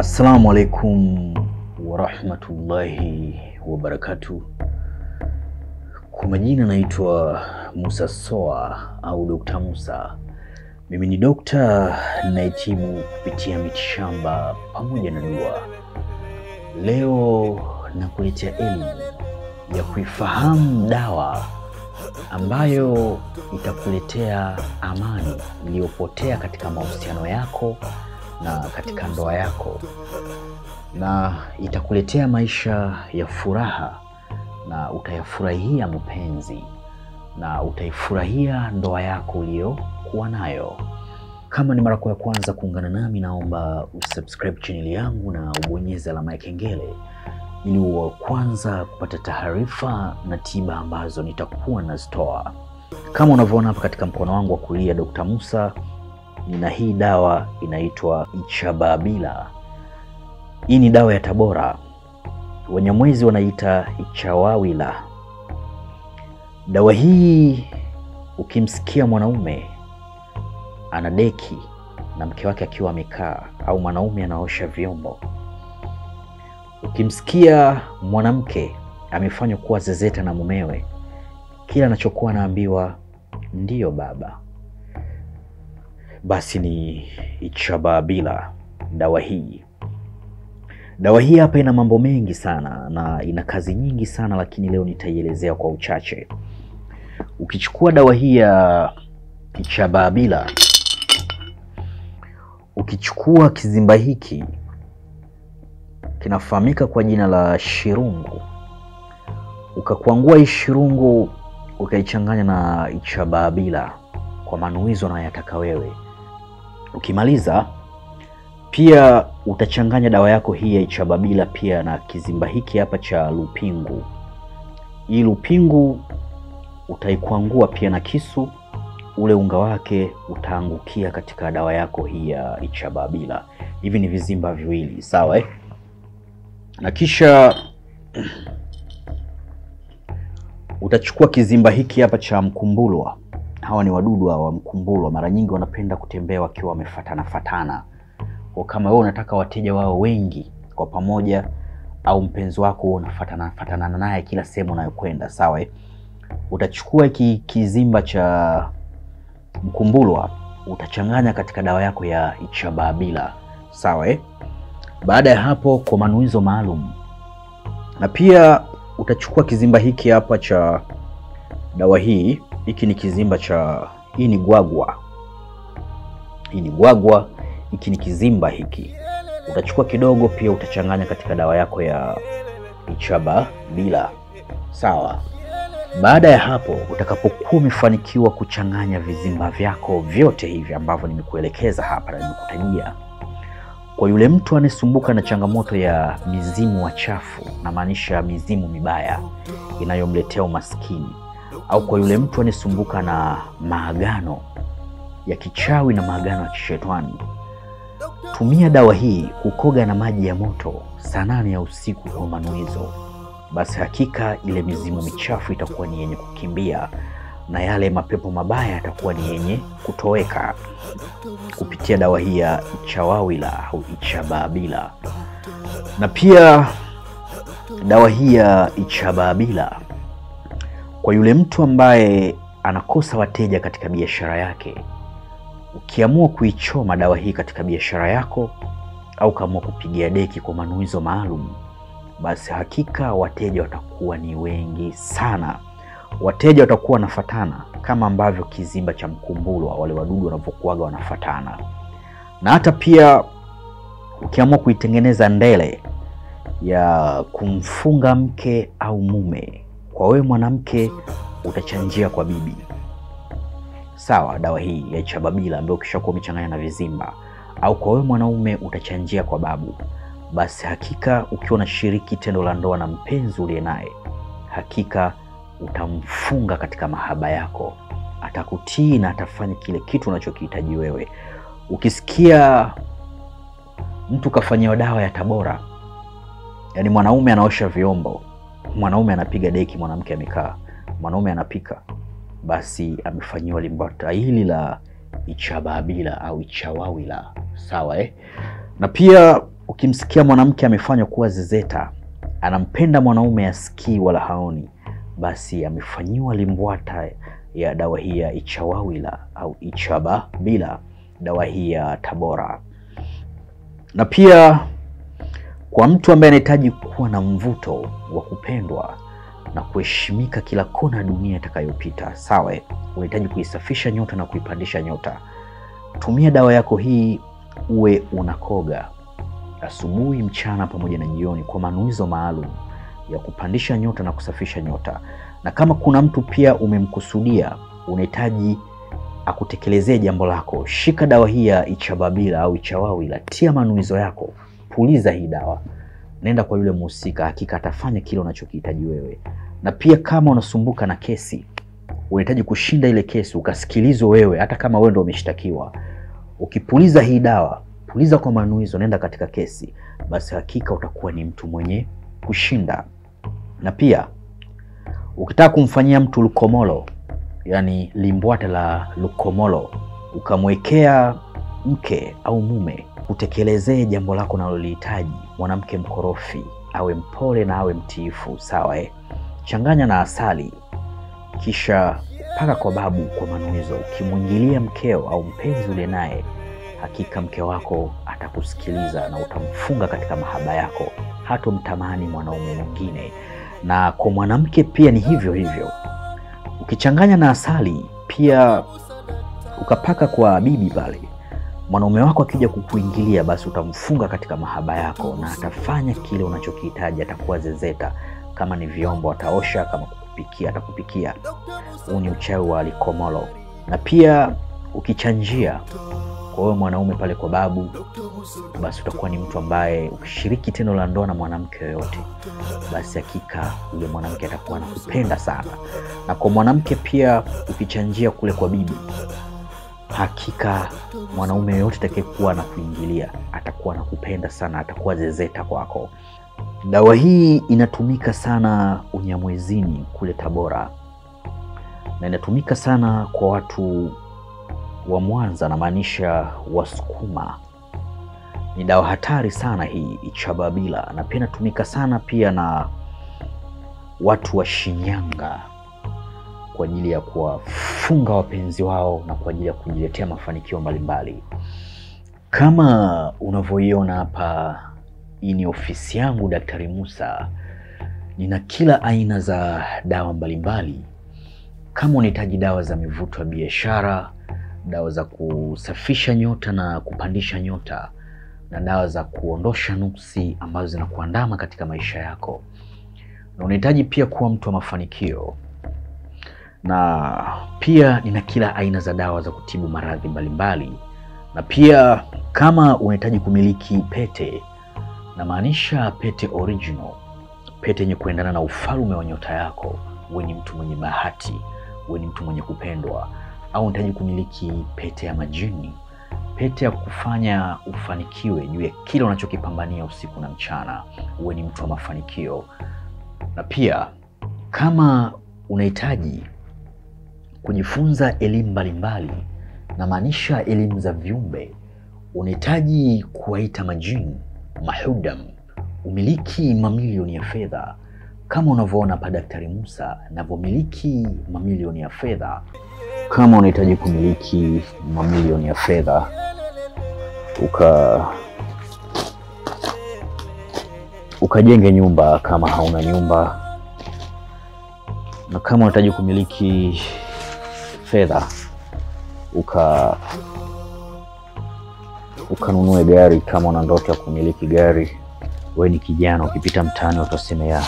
Assalamu alaikum warahmatullahi wabarakatuh. Kwa majina naitwa Musa Soa au Dr. Musa. Mimi ni dokta nayetibu kupitia mitishamba pamoja na dua. Leo nakuletea elimu ya kuifahamu dawa ambayo itakuletea amani iliyopotea katika mahusiano yako na katika ndoa yako, na itakuletea maisha ya furaha na utayafurahia mpenzi na utaifurahia ndoa yako uliyokuwa nayo. Kama ni mara yako ya kwanza kuungana nami, naomba usubscribe channel yangu na ubonyeze alama ya kengele ili uwe kwanza kupata taarifa na tiba ambazo nitakuwa nazitoa. Kama unavyoona hapa katika mkono wangu wa kulia, Dr. Musa, nina hii dawa inaitwa Ichababila. Hii ni dawa ya Tabora, Wanyamwezi wanaita Ichawawila. Dawa hii ukimsikia mwanaume anadeki na mke wake akiwa amekaa, au mwanaume anaosha vyombo, ukimsikia mwanamke amefanywa kuwa zezeta na mumewe, kila anachokuwa anaambiwa ndiyo baba, basi ni Ichababila dawa hii. Dawa hii hapa ina mambo mengi sana na ina kazi nyingi sana, lakini leo nitaielezea kwa uchache. Ukichukua dawa hii ya Ichababila, ukichukua kizimba hiki kinafahamika kwa jina la shirungu, ukakwangua hii shirungu ukaichanganya na Ichababila kwa manuizo unayotaka wewe. Ukimaliza pia utachanganya dawa yako hii ya Ichababila pia na kizimba hiki hapa cha lupingu. Hii lupingu utaikwangua pia na kisu, ule unga wake utaangukia katika dawa yako hii ya Ichababila. Hivi ni vizimba viwili, sawa eh? Na kisha utachukua kizimba hiki hapa cha mkumbulwa. Hawa ni wadudu wa mkumbulwa, mara nyingi wanapenda kutembea wakiwa wamefatana fatana. Kwa kama wewe unataka wateja wao wengi kwa pamoja, au mpenzi wako wewe unafatana fatana naye kila sehemu unayokwenda, sawa eh? Utachukua hiki kizimba cha mkumbulwa utachanganya katika dawa yako ya Ichababila, sawa eh? Baada ya hapo, kwa manuizo maalum, na pia utachukua kizimba hiki hapa cha dawa hii. Hiki ni kizimba cha, hii ni gwagwa, hii ni gwagwa, hiki ni kizimba hiki. Utachukua kidogo pia utachanganya katika dawa yako ya Ichababila, sawa. Baada ya hapo, utakapokuwa umefanikiwa kuchanganya vizimba vyako vyote hivi ambavyo nimekuelekeza hapa na nimekutajia, kwa yule mtu anayesumbuka na changamoto ya mizimu wachafu, na maanisha mizimu mibaya inayomletea umaskini, au kwa yule mtu anayesumbuka na maagano ya kichawi na maagano ya kishetani, tumia dawa hii kukoga na maji ya moto saa 8 ya usiku kwa manuizo. Basi hakika ile mizimu michafu itakuwa ni yenye kukimbia na yale mapepo mabaya yatakuwa ni yenye kutoweka kupitia dawa hii ya Ichawawila au Ichababila. Na pia dawa hii ya Ichababila kwa yule mtu ambaye anakosa wateja katika biashara yake, ukiamua kuichoma dawa hii katika biashara yako au kaamua kupigia deki kwa manuizo maalum, basi hakika wateja watakuwa ni wengi sana. Wateja watakuwa wanafatana kama ambavyo kizimba cha mkumbulwa wale wadudu wanavyokuaga wanafatana. Na hata pia ukiamua kuitengeneza ndele ya kumfunga mke au mume, kwa wewe mwanamke utachanjia kwa bibi, sawa, dawa hii ya Ichababila ambayo ukishakuwa umechanganya na vizimba, au kwa wewe mwanaume utachanjia kwa babu, basi hakika ukiwa unashiriki tendo la ndoa na mpenzi uliye naye, hakika utamfunga katika mahaba yako, atakutii na atafanya kile kitu unachokihitaji wewe. Ukisikia mtu kafanyiwa dawa ya Tabora, yani mwanaume anaosha vyombo, mwanaume anapiga deki, mwanamke amekaa, mwanaume anapika, basi amefanyiwa limbata hili la Ichababila au Ichawawila, sawa eh? Na pia Ukimsikia mwanamke amefanywa kuwa zezeta, anampenda mwanaume asikii wala haoni, basi amefanyiwa limbwata ya dawa hii ya Ichawawila au Ichababila, dawa hii ya Tabora. Na pia kwa mtu ambaye anahitaji kuwa na mvuto wa kupendwa na kuheshimika kila kona ya dunia itakayopita, sawa, unahitaji kuisafisha nyota na kuipandisha nyota, tumia dawa yako hii, uwe unakoga asubuhi, mchana pamoja na jioni kwa manuizo maalum ya kupandisha nyota na kusafisha nyota. Na kama kuna mtu pia umemkusudia, unahitaji akutekelezee jambo lako, shika dawa hii ya Ichababila au Ichawawila, tia manuizo yako, puliza hii dawa, nenda kwa yule mhusika, hakika atafanya kile unachokihitaji wewe. Na pia kama unasumbuka na kesi, unahitaji kushinda ile kesi, ukasikilizwe wewe, hata kama wewe ndio umeshtakiwa, ukipuliza hii dawa, puliza kwa manuizo, nenda katika kesi, basi hakika utakuwa ni mtu mwenye kushinda. Na pia ukitaka kumfanyia mtu lukomolo, yani limbwata la lukomolo, ukamwekea mke au mume utekelezee jambo lako unalolihitaji, mwanamke mkorofi awe mpole na awe mtiifu, sawa eh? Changanya na asali kisha paka kwa babu kwa manuizo. Ukimwingilia mkeo au mpenzi ule naye, hakika mke wako atakusikiliza na utamfunga katika mahaba yako, hatomtamani mwanaume mwingine. Na kwa mwanamke pia ni hivyo hivyo, ukichanganya na asali pia ukapaka kwa bibi pale, mwanaume wako akija kukuingilia, basi utamfunga katika mahaba yako na atafanya kile unachokihitaji, atakuwa zezeta. Kama ni vyombo ataosha, kama kukupikia atakupikia. Huu ni uchawi wa likomolo. Na pia ukichanjia kwa wewe mwanaume pale kwa babu, basi utakuwa ni mtu ambaye ukishiriki tendo la ndoa na mwanamke yoyote, basi hakika yule mwanamke atakuwa anakupenda sana. Na kwa mwanamke pia ukichanjia kule kwa bibi, hakika mwanaume yoyote atakayekuwa anakuingilia atakuwa anakupenda sana, atakuwa zezeta kwako. Dawa hii inatumika sana Unyamwezini kule Tabora, na inatumika sana kwa watu wa Mwanza, namaanisha Wasukuma. Ni dawa hatari sana hii Ichababila, na pia inatumika sana pia na watu wa Shinyanga kwa ajili ya kuwafunga wapenzi wao na kwa ajili ya kujiletea mafanikio mbalimbali. Kama unavyoiona hapa, hii ni ofisi yangu Daktari Musa. Nina kila aina za dawa mbalimbali. Kama unahitaji dawa za mivuto ya biashara, dawa za kusafisha nyota na kupandisha nyota, na dawa za kuondosha nuksi ambazo zinakuandama katika maisha yako, na unahitaji pia kuwa mtu wa mafanikio, na pia nina kila aina za dawa za kutibu maradhi mbalimbali. Na pia kama unahitaji kumiliki pete, na maanisha pete original, pete yenye kuendana na ufalme wa nyota yako, uwe ni mtu mwenye bahati, uwe ni mtu mwenye kupendwa, au unahitaji kumiliki pete ya majini, pete ya kufanya ufanikiwe juu ya kile unachokipambania usiku na mchana, uwe ni mtu wa mafanikio. Na pia kama unahitaji kujifunza elimu mbalimbali, na maanisha elimu za viumbe, unahitaji kuwaita majini, mahudam, umiliki mamilioni ya fedha kama unavyoona hapa Daktari Musa anavyomiliki mamilioni ya fedha. Kama unahitaji kumiliki mamilioni ya fedha, ukajenge nyumba kama hauna nyumba, na kama unahitaji kumiliki fedha, ukanunue gari kama una ndoto ya kumiliki gari. Wewe ni kijana, ukipita mtaani watu waseme ya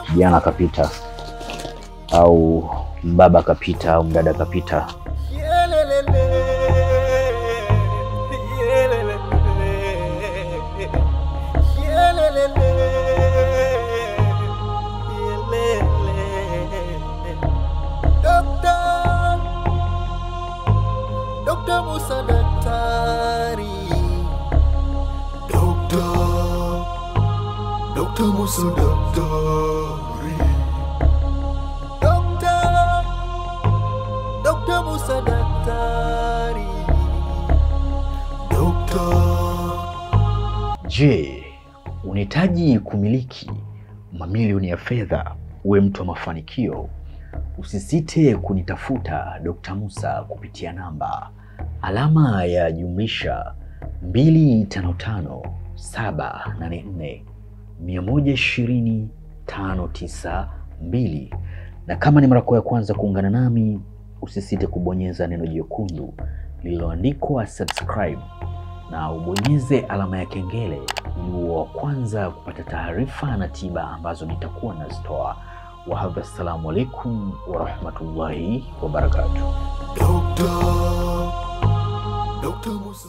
kijana kapita, au mbaba kapita, au mdada kapita. Dr. Musa Daktari, Dr. Musa Daktari, Dr. Musa Daktari, Je, unahitaji kumiliki mamilioni ya fedha, uwe mtu wa mafanikio? Usisite kunitafuta Dr. Musa kupitia namba alama ya jumlisha 255 784 120 592. Na kama ni mara yako ya kwanza kuungana nami, usisite kubonyeza neno jekundu lililoandikwa subscribe na ubonyeze alama ya kengele ili uwe wa kwanza kupata taarifa na tiba ambazo nitakuwa nazitoa. Wa hadha, assalamu alaikum warahmatullahi wabarakatuh. Dr. Musa.